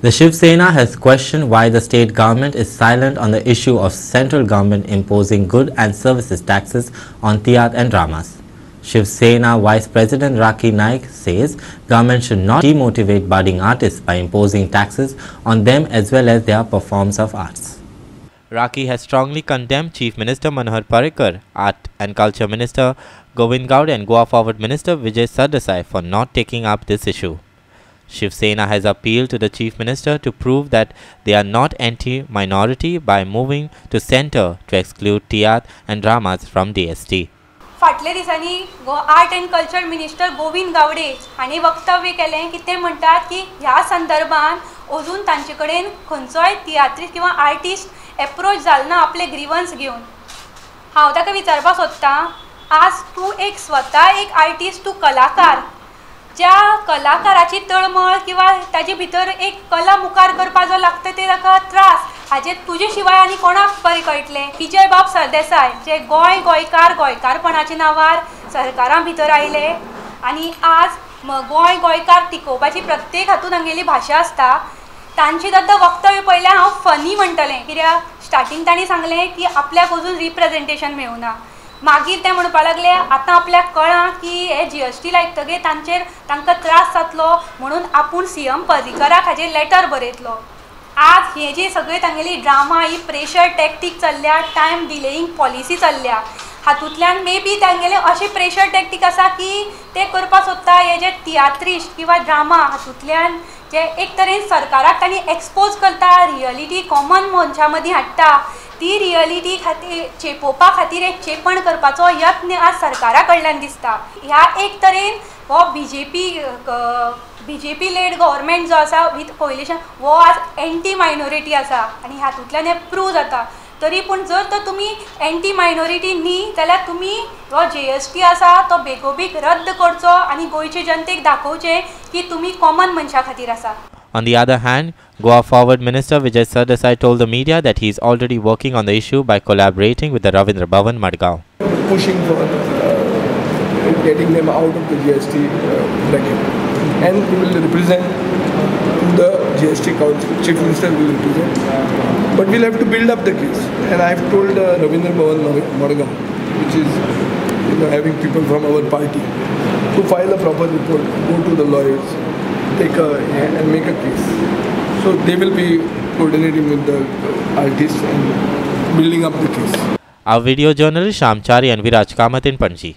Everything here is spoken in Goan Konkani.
The Shiv Sena has questioned why the state government is silent on the issue of central government imposing good and services taxes on tiatr and dramas. Shiv Sena Vice President Rakhi Naik says government should not demotivate budding artists by imposing taxes on them as well as their performance of arts. Rakhi has strongly condemned Chief Minister Manohar Parrikar, Art and Culture Minister Govind Gaude and Goa Forward Minister Vijay Sardesai for not taking up this issue. Shiv Sena has appealed to the Chief Minister to prove that they are not anti-minority by moving to centre to exclude tiatr and dramas from DST. फाटल्या दिसांनी art and culture minister Govind Gawde हांणी वक्तव्य केलें की ते म्हणटात की ह्या संदर्भान अजून तांचे कडेन खंयचोय तियात्रिस्ट किंवा आर्टिस्ट एप्रोच जालो ना आपले ग्रीवन्स घेवन. हांव ताका विचारपाक सोदतां, आज तूं एक स्वता एक आर्टिस्ट, तूं कलाकार, ज्या कलाकाराची तळमळ किंवा ताजे भितर एक कला मुखार करपा जो लागता ते ताका त्रास, हाजेर तुजे शिवाय आनी कोणाक बरें कळटलें. विजय बाब सरदेसाय जे गोंय गोंयकार गोंयकारपणाच्या नांवार सरकारां भितर आयले आनी आज गोंय गोंयकार टिकोवपाची प्रत्येक हातून हांगेली भाशा आसता, तांची सुद्दां वक्तव्य पळयल्यार हांव फनी म्हणटलें. कित्याक स्टार्टींग तांणी सांगलें की आपल्याक अजून रिप्रेजेंटेशन मेळुना, मागीर ते म्हणपाक लागले आतां आपल्याक कळ्ळां की हे जीएसटी लायतगीर तांचेर तांकां त्रास जातलो म्हणून आपूण सीएम पर्रीकराक हाजेर लेटर बरयतलो. आज हे जी सगळी तांगेली ड्रामा ही प्रेशर टॅक्टीक चल्ल्या, टायम डिलेईंग पॉलिसी चल्ल्या, हातूंतल्यान मे बी तांगेले अशें प्रेशर टॅक्टीक आसा की ते करपाक सोदता हे जे तियात्रिस्ट किंवा ड्रामा हातूंतल्यान जे एक तरेन सरकाराक तांणी एक्सपोज करता, रियलिटी कॉमन मनशां मदीं हाडटा, ती रियलिटी खातीर चेपोवपा खातीर एक चेपण करपाचो यत्न आज सरकारा कडल्यान दिसता. ह्या एक तरेन हो बीजेपी लेड गव्हर्मेंट जो आसा विथ कोएलिशन हो आज एंटी मायनॉरिटी आसा आनी हातूंतल्यान हें प्रूव जाता. तरी पूण जर तर तुमी एंटी मायनॉरिटी न्ही जाल्यार तुमी हो जीएसटी आसा तो बेगोबेग रद्द करचो आनी गोंयचे जनतेक दाखोवचें की तुमी कॉमन मनशा खातीर आसा. On the other hand, Goa Forward Minister Vijay Sardesai told the media that he is already working on the issue by collaborating with the Ravindra Bhavan Madgaon. Pushing for getting them out of the GST bracket, and we will represent to the GST Council. Chief Minister will represent, but we'll have to build up the case. And I've told Ravindra Bhavan Madgaon, which is having people from our party, to file a proper report, go to the lawyers, take a and make a case. So they will be coordinating with the artists and building up the case. Our video journalist Shamchari and Viraj Kamath in Panji.